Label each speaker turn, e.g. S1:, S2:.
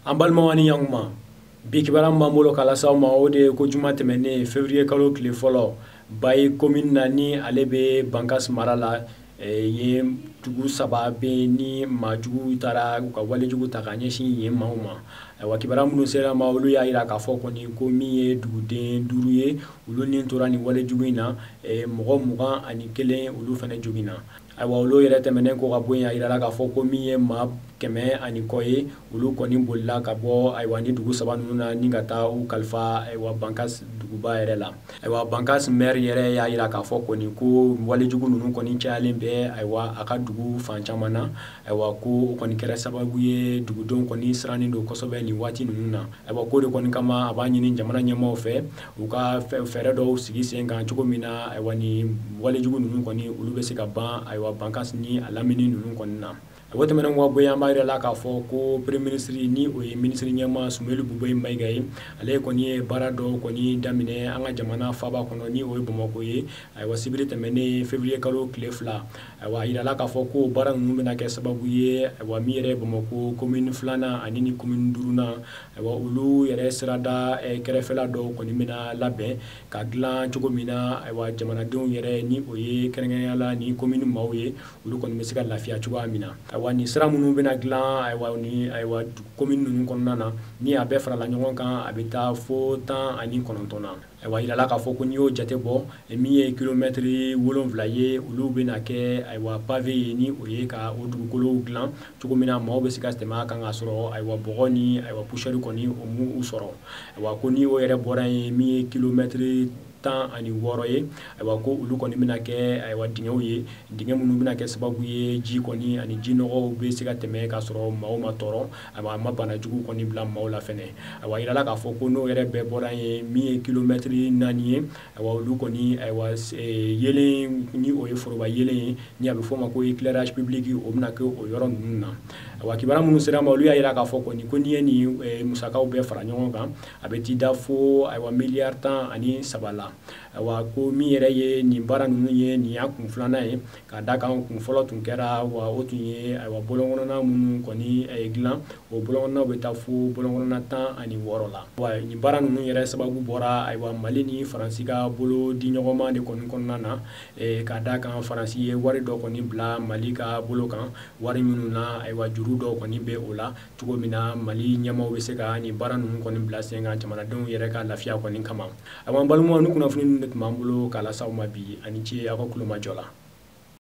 S1: An balimaw ani ɲankuma, bi kibaruya min b'an bolo k'a lase aw ma, o de ye ko juma tɛmɛnen février kalo tile fɔlɔ, Bayi commune na, ni ale bɛ Bankas mara la, yen dugu saba bɛ ni maajugu taara u ka walejugu ta ka ɲɛsin yen maaw ma. Ayiwa, kibaruya minnu sera ma, olu y'a jira k'a fɔ kɔni ko min ye duguden 5 ye, olu ni tora nin walejugu in na, mɔgɔ 21, olu fana joginna. Ayiwa, olu yɛrɛ tɛmɛnen kɔ ka bɔ yen, a jirala k'a fɔ ko min ye maa 100 ani kɔ ye, olu kɔni bolila ka bɔ, ayiwa, ni dugu saba ninnu na ni ka taa u kalifa, ayiwa, Bankas duguba yɛrɛ la. Ayiwa, Bankas maire yɛrɛ y'a jira k'a fɔ kɔni ko walejugu ninnu kɔni cayalen bɛ, ayiwa, a ka dugu fan caman na. Ayiwa, ko o kɔni kɛra sababu ye dugudenw kɔni sirannen don kosɛbɛ nin waati ninnu na. Ayiwa, ko de kɔni kama a b'a ɲini jamana ɲɛmaaw fɛ u ka fɛɛrɛ dɔw sigi sen kan cogo min na, ayiwa, nin walejugu ninnu kɔni, olu bɛ se ka ban, ayiwa, Bankas ni a lamini ninnu kɔni na. O tɛmɛnen kɔ bɔ yen, an b'a yira la k'a fɔ ko premier ministre, ni o ye minisiri ɲɛmaa Soumeylou Boubèye Maïga ye, ale kɔni ye baara dɔw kɔni daminɛ an ka jamana faaba kɔnɔ, ni o ye Bamakɔ ye. Ayiwa, sibiri tɛmɛnen février kalo tile 2, ayiwa, a yirala k'a fɔ ko baara ninnu bɛna kɛ sababu ye, ayiwa, min yɛrɛ ye Bamakɔ commune 2nan ani ni commune 5nan, ayiwa, olu yɛrɛ sirada kɛrɛfɛla dɔw kɔni bɛna labɛn ka dilan cogo min na, ayiwa, jamanadenw yɛrɛ, ni o ye kɛrɛnkɛrɛnnenya la ni commune maaw ye, olu kɔni bɛ se ka lafiya cogoya min na. Ayiwa, nin sira minnu bɛna dilan, ayiwa, ni, ayiwa, commune ninnu kɔnɔna na, ni a bɛɛ farala ɲɔgɔn kan, a bɛ taa fo 19 na. Ayiwa, yirala k'a fɔ ko n'i y'o jate bɔ, min ye kilomɛtiri 7 ye, olu bɛna kɛ, ayiwa, pavé ye, ni o ye ka o dugukolow dilan cogo min na maaw bɛ se ka tɛmɛ a kan k'a sɔrɔ, ayiwa, bɔgɔ ni, ayiwa, poussière kɔni o m'u sɔrɔ. Ayiwa, ko ni o yɛrɛ bɔra yen, min ye kilomɛtiri 16 ye, ayiwa, ko olu kɔni bɛna kɛ, ayiwa, dingɛw ye, dingɛ minnu bɛna kɛ sababu ye ji kɔni ani ji nɔgɔw bɛ se ka tɛmɛ k'a sɔrɔ maaw ma tɔɔrɔ, ayiwa, a ma bana jugu kɔni bila maaw la fɛnɛ. Ayiwa, yirala k'a fɔ ko n'o yɛrɛ bɛɛ bɔra yen, min ye kilomɛtiri 4 ye, ayiwa, olu kɔni, ayiwa, yelen, ni o ye foroba yelen ye, ni a bɛ fɔ o ma ko éclairage public, o bɛna kɛ o yɔrɔ ninnu na. Ayiwa, kibaruya minnu sera ma, olu y'a jira k'a fɔ kɔni ko n'i ye nin musakaw bɛɛ fara ɲɔgɔn kan, a bɛ t'i da fo, ayiwa, miliyari 13 la. Ayiwa, ko min yɛrɛ ye nin baara ninnu ye, nin y'a kun filanan ye, ka da kan kun fɔlɔ tun kɛra, wa o tun ye, ayiwa, bɔlɔnkɔnɔna minnu kɔni dilan, o bɔlɔnkɔnɔnaw bɛ taa fo bɔlɔnkɔnɔna 16 la. Wa nin baara ninnu yɛrɛ sababu bɔra, ayiwa, Mali ni Faransi ka bolo di ɲɔgɔnma de kɔni kɔnɔna na, ka da kan Faransi ye wari dɔ kɔni bila Mali ka bolo kan, wari minnu na, ayiwa, juru dɔw kɔni bɛ o la, cogo min na Mali ɲɛmaaw bɛ se ka nin baara ninnu kɔni bila sen kan jamanadenw yɛrɛ ka lafiya kɔni kama. Ayiwa, an balimaw, ni kunnafoni ninnu de tun b'an bolo k'a lase aw ma bi, ani ce aw ka kulomajɔ la.